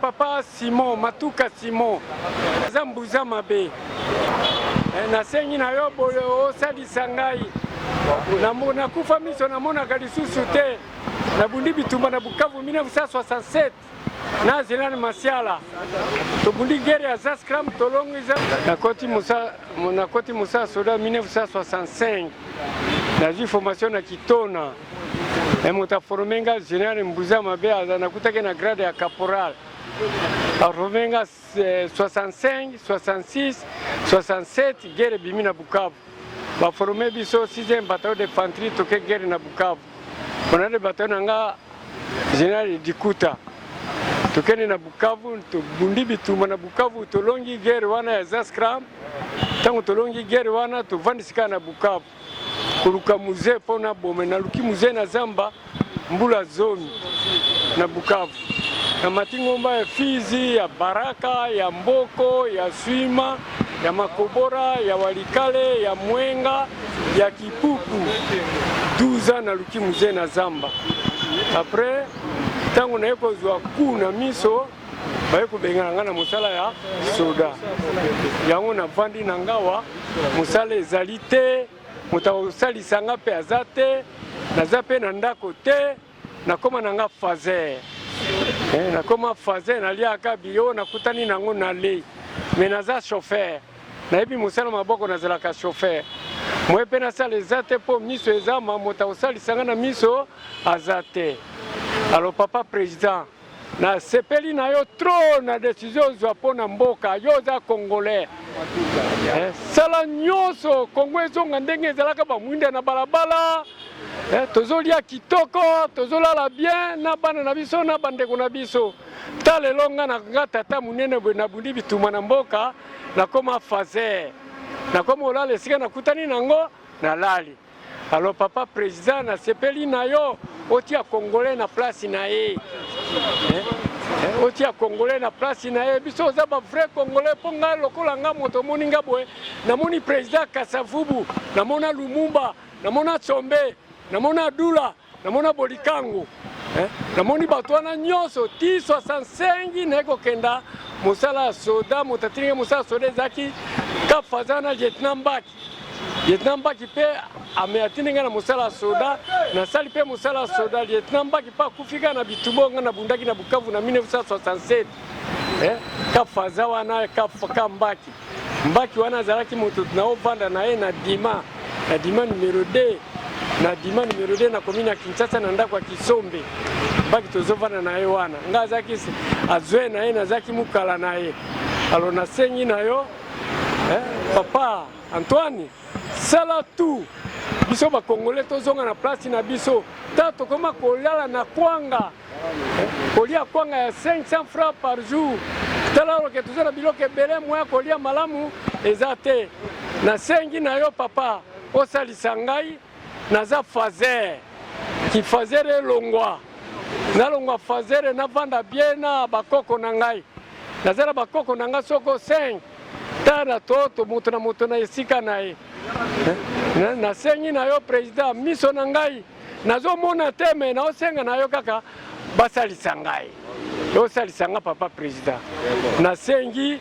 papa Simon Matuka Simon, aza mbuza mabe. Nasengi na yo boye osalisa ngai, nakufa miso namonaka lisusu te. Nabundi bitumba na Bukavu 1967 na Zelani Masiala, tobundi guerre ya Zascram, tolongi. Nakoti mosala soda 1965, nazwi formation na Kitona. Moto aforme nga général Mbuza Mabe, aza nakutaki na grade ya caporal. Aforme nga 65, 66, 67, guerre ebimi na Bukavu, baforme biso 6e bataillon d'infanterie, toke guerre na Bukavu. Commandant de bataillon na nga général Dikuta. Tokende na Bukavu, tobundi bitumba na Bukavu, tolongi guerre wana ya Zascram. Ntango tolongi guerre wana, tovandisi kaka na Bukavu koluka Mzee mpo na bome. Naluki Mzee na zamba mbula 10 na Bukavu, na mati ngomba ya Fizi, ya Baraka, ya Mboko, ya Swima, ya Makobora, ya Walikale, ya Mwenga, ya Kipupu. 12 ans naluki Mzee na zamba. Après, ntango naye kozwa ku na miso, baye kobengana nga na mosala ya soda. Yango navandi na ngawa, mosala ezali te, moto akosalisa nga mpe aza te, naza mpe na ndako te. Nakóma na nga fazer, nakóma fazer, naliaka biyo nakutani nango nalei, mais naza chauffeur, nayebi mosala maboko, nazalaka chauffeur. Moye mpe nasala eza te mpo miso eza ma, moto akosalisa nga na miso aza te. Alors papa président, nasepeli na yo trop na décision ozwa mpo na mboka. Yo oza Congolais, sala nyonso Kongo ezonga ndenge ezalaka, bamwinda na balabala, tozolia kitoko, tozolala bien na bana na biso na bandeko na biso. Ta lelo nga na nga tata monene boye, nabundi bituma na mboka, nakoma fazer, nakoma olala esika nakutani nango nalali. Alors papa président, nasepeli na yo otia Congolais na place na ye, otia Congolais na place na ye. Biso oza ba vrai Congolais, mpo ngai lokola nga moto omoni nga boye, namoni président Kasavubu, namona Lumumba, namona Tsombe, namona Dula, namona Bolikango, namoni bato wana nyonso ti 65 naye kokenda mosala ya soda. Moto atilingi mosala ya soda ezalaki Kafaza na lieutenant Mbaki. Lieutenant Mbaki mpe ame atindi ngai na mosala ya soda, nasali mpe mosala ya soda. Lieutenant Mbaki mpe akufi kaka na bitumba ngai nabundaki na Bukavu na 1967. Kafaza wana ka Mbaki, Mbaki wana azalaki moto naovanda na ye na Dima, na Dima numéro 2, na Dima numéro 2 na commune ya Kinshasa, na ndako ya Kisombe. Mbaki tozovanda na ye wana, ngai azalaki azwe na ye, nazalaki mokala na ye. Alors nasengi na yo, papa Antoine, sala tout biso Bakongole tozonga na place na biso. Ta tokoma kolala na kwanga, kolia kwanga ya 500 francs par jour. Tala loke toza na biloko ebele, moya kolia malamu eza te. Nasengi na yo papa, osalisa ngai, naza fazer, kifazer elongwa, nalongwa fazer, navanda bien na bakoko na ngai. Naza na bakoko na ngai soko 5, ta na toto moto na moto na esika na ye. Nasengi na yo président, miso na ngai nazomona te, mais naosenga na yo kaka basalisa ngai, osalisa nga papa président. Nasengi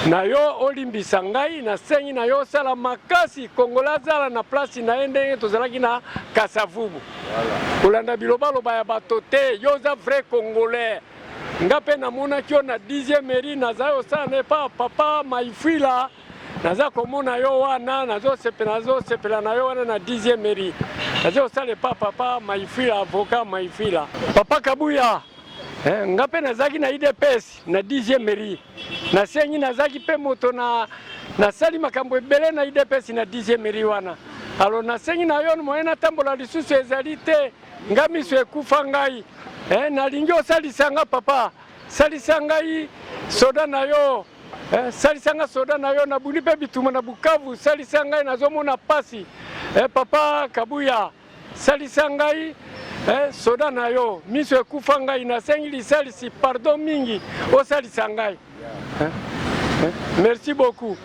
na yo olimbisa ngai, nasengi na yo osala makasi Kongola azala na place na ye ndenge tozalaki na Kasavubu. Kolanda bilobaloba ya bato te, yo oza vrai Congolais. Nga mpe namonaki yo na 10e mairie, nazali kosala na epa papa Maifwila, naza komona yo wana, nazosepela, nazosepela na yo wana na 10e mairie, naza kosala epa papa Maifwila, avocat Maifwila. Papa Kabuya, nga mpe nazalaki na UDPS na 10e mairie. Nasengi, nazalaki mpe moto na nasali makambo ebele na UDPS na 10e mairie wana. Alors nasengi na yo, moye natambola lisusu ezali te, nga miso ekufa ngai, nalingi osalisa nga papa, salisa ngai soda na yo, salisa nga soda na yo, nabuni mpe bituma na Bukavu, salisa ngai, nazomona pasi, papa Kabuya, salisa ngai, soda na yo, miso ekufa ngai, nasengi lisalisi, pardon mingi, osalisa ngai, eh? Merci beaucoup.